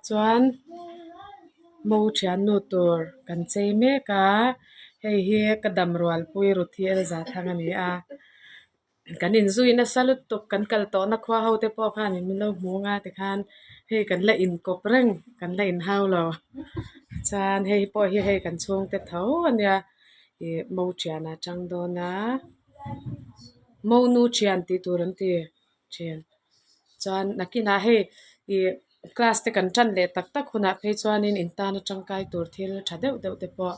chuan mo thiannu tur kan chei mek a hei hi ka dam rual pui Ruthi Elzathang a ni a kan inzui nasa lutuk kan kal tawhna khua ho te pawh khan min lo hmu anga tikhan hei kan la inkawp reng kan la inhau lo chuan hei pawh hi hei kan chhungte tho a nia ih mo thian a tang dawn a mo nu thian tih tur an ti thin chuan nakinah hei ih class te kan tan leh tak tak hunah phei chuanin in tana tangkai tur thil tha deuh deuh te pawh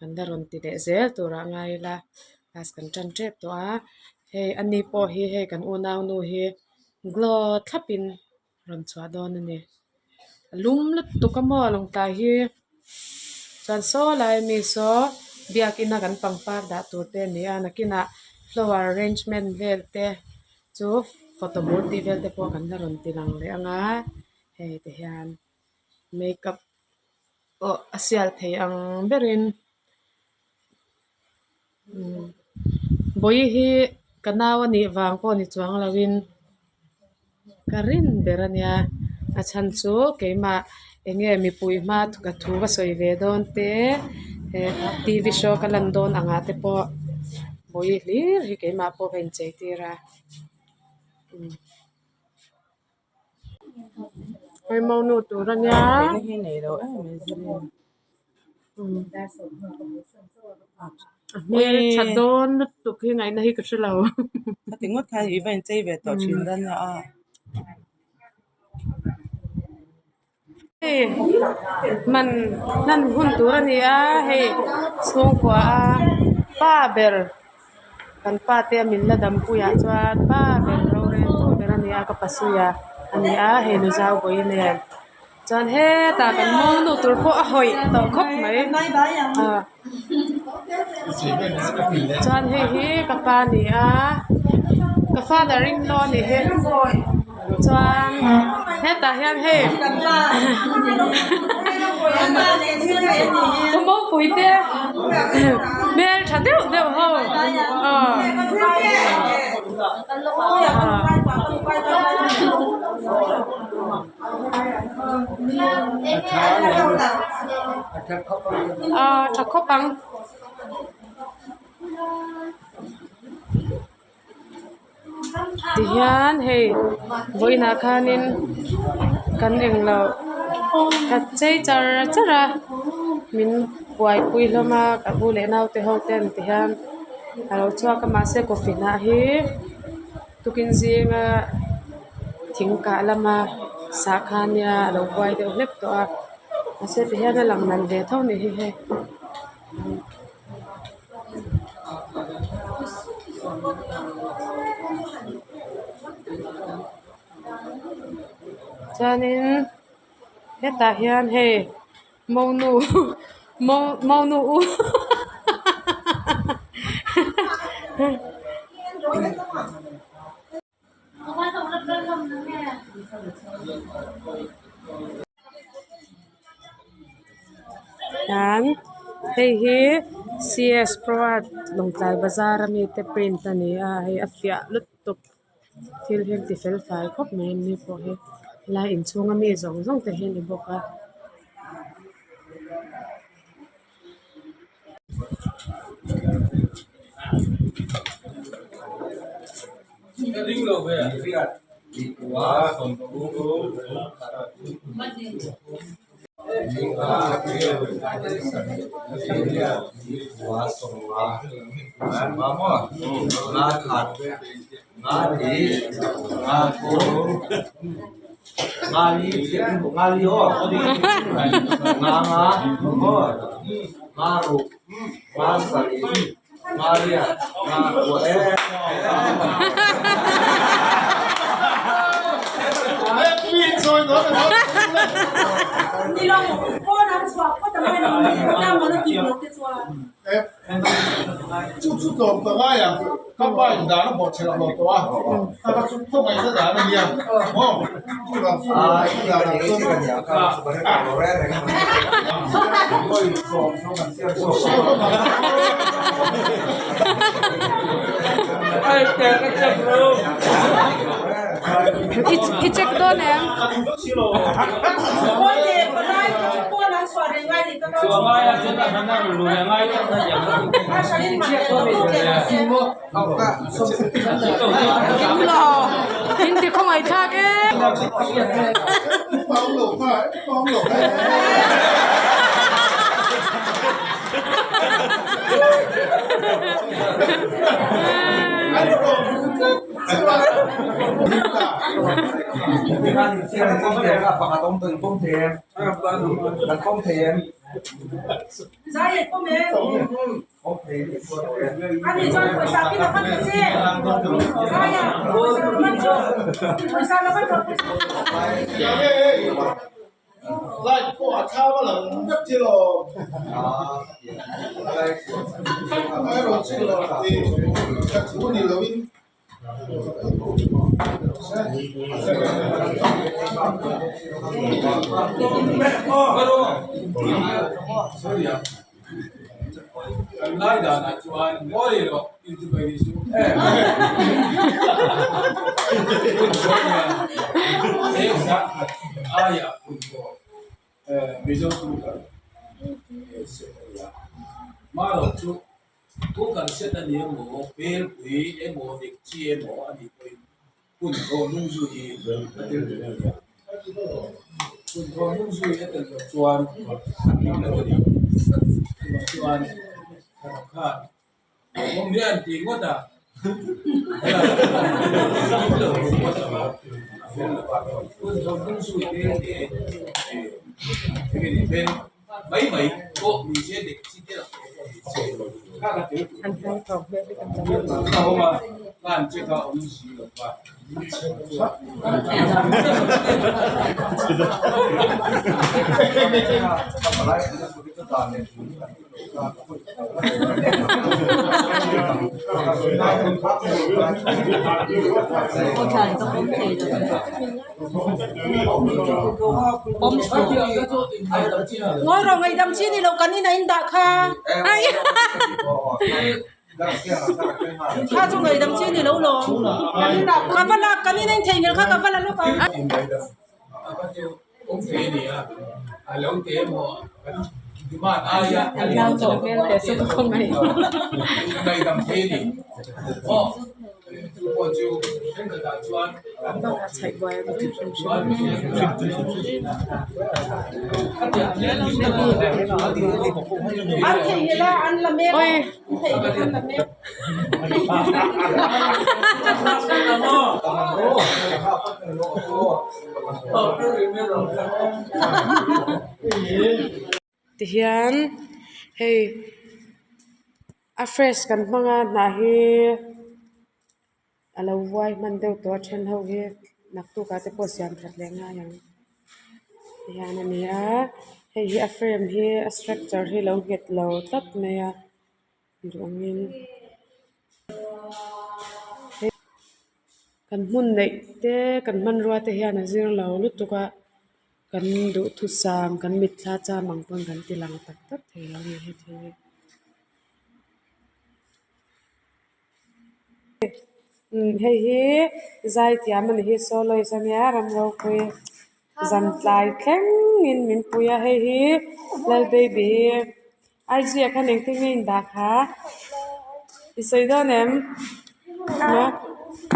an la rawn ti leh zel turah ngai ila class kan tan tep tawh a hei ani pawh hi hei kan unau nu hi glow thlapin rawn chhuah dawn a ni a lum lutuk a maw lawngtlai hi chuan saw lai ami saw biakin a kan pangpar dah tur te a ni a nakinah flower arrangement vel te chu photo booth tih vel te pawh kan la rawn ti lang leh ang a hei ti hian makeup pawh a sial thei ang berin Bawihi hi ka nau a nih vang pawh ni chuang loin ka rin ber a nia a chhan chu keimah eng nge mipui hma ka thu ka sawi ve dawn te t v show ka lan dawn ang ah te pawh Bawihi hlir hi keimah pawh ka inchei tir a. Hei monu tur a nia a hmel tha dawn lutuk hi ngaihna hi ka hre lo. Hei man hlan hun tur a ni a hei chhungkua a pa ber kan pa te min la dampui ah chuan pa ber rorel tu ber a ni a ka pasui a a ni a hei nu zau vawi nen chuan hetah kan monu tur pawh a hawih tawh khawp mai ah chuan hei hi ka pa a ni a ka father in law a nih hi chuan hetah hian hei ka mopui te hmeltha deuh deuh ho aw aw tha khawp ang. Tihian hei vawiinah khanin kan englo ka chei char char a min buaipui hlawm a ka u leh naute ho ten tihian a lo chhuak a mahse coffee hnah hi tukin zinga thing kah lama sah kha ania a lo buai deuh hlek tawh a mahse tihian a lang nalh ve tho a nih hi hei. Chuanin hetah hian hei monu mo monu u Hian hei hi c s pro art Lawngtlai bazar ami te print a ni a hei a fiah lutuk thil hi an ti fel fai khawp mai an ni pawh hi helai inchhung ami zawng zawng te hi a ni bawk a. I check dawn em? In ti khawngaih thlak e. An hmang tawk hmel hi ka Ngawi rawh ngaihdam chi ni lo kan in a in dah kha kha chu ngaihdam chi ni lo lawm ka va lak kan in a in theihnghilh kha ka va la lawk ang. An theihnghilh a an la mek a an theihnghilh an la mek. Tihian hei a fresh kan hmang a hnah hi a lo vuai hman deuh tawh a then ho hi naktuk ah te pawh siam that leh ngai ang tihian a ni a hei hi a frame hi a structure hi a lo nghet lo tlat mai a duh angin kan hmun neih te kan hmanrua te hian a zir lo lutuk a kan duhthusam kan mitthla cham ang pawn kan ti lang tak tak thei lo a ni heti hi. Hei hi zaithiam a ni hi soloist a nia Ramropui zan tlai thlengin min pui a hei hi Lal baby hi IG ah khan engtin nge a indah kha i sawi dawn em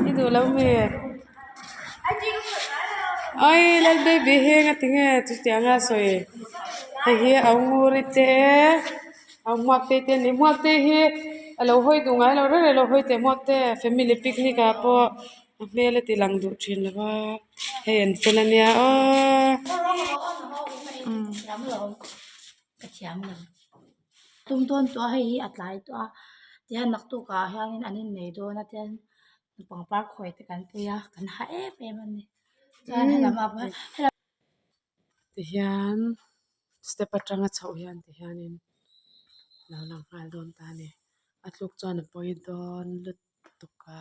i duh lo mi awii Lal baby hi engatinge chutianga sawi hei hi a nguri te. A hmuak te te a ni hmuak te hi a lo hawi duh ngai lo reng reng a lo hawi teh hmuak te family picnic ah pawh a hmel a ti lang duh thin lo va hei an fel a nia aww. Tihian step atanga chhoh hian tihianin lo lang nghal dawn ta a ni a tluk chuan a pawi dawn lutuk a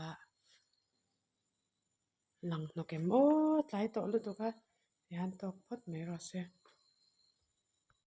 lang hnawk em aw tlai tawh lutuk a tihian tawk phawt mai rawh se.